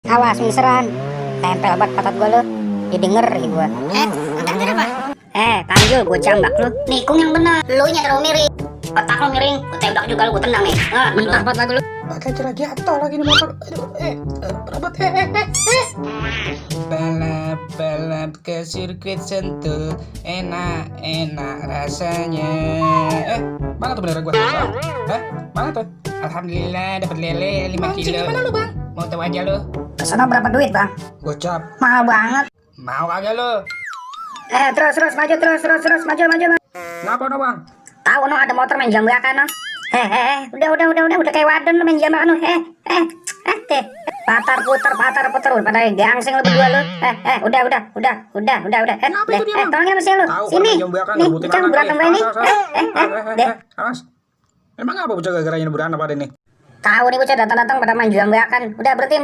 Awas miseran, tempel banget patat gua lu. Ya denger ya gua. Antar apa? Panggil gua jambak lu. Nikung yang benar. Lu nya terlalu miring. Otak lu miring. Gua tembak juga lu, gua tendang nih. Mentah banget lagu lu. Pakai cerah jatuh lagi nih motor. Aduh, berat. Balap ke sirkuit Sentul, enak rasanya. Mana tuh bendera gua? Mana tuh? Alhamdulillah dapat lele 5 kilo. Gimana lu, Bang? Mau tahu aja lu? Kesana berapa duit, Bang? Gocap. Mahal banget. Mau kagak lu? Terus maju. Ngapa no, Bang? Tahu no ada motor main jambakan no. Udah kayak wadon lu main jambakan no. Patar putar pada gangsing lu berdua lu. Udah. Tolongin mesin lu. Tahu Sini. kalau jambakan Nih, ngebutin jangan anak berantem kali. ini. Deh. Awas. Emang apa bocah gara-gara nyeburan apa nih? Tahu nih bocah datang pada main jambakan. Udah berhenti.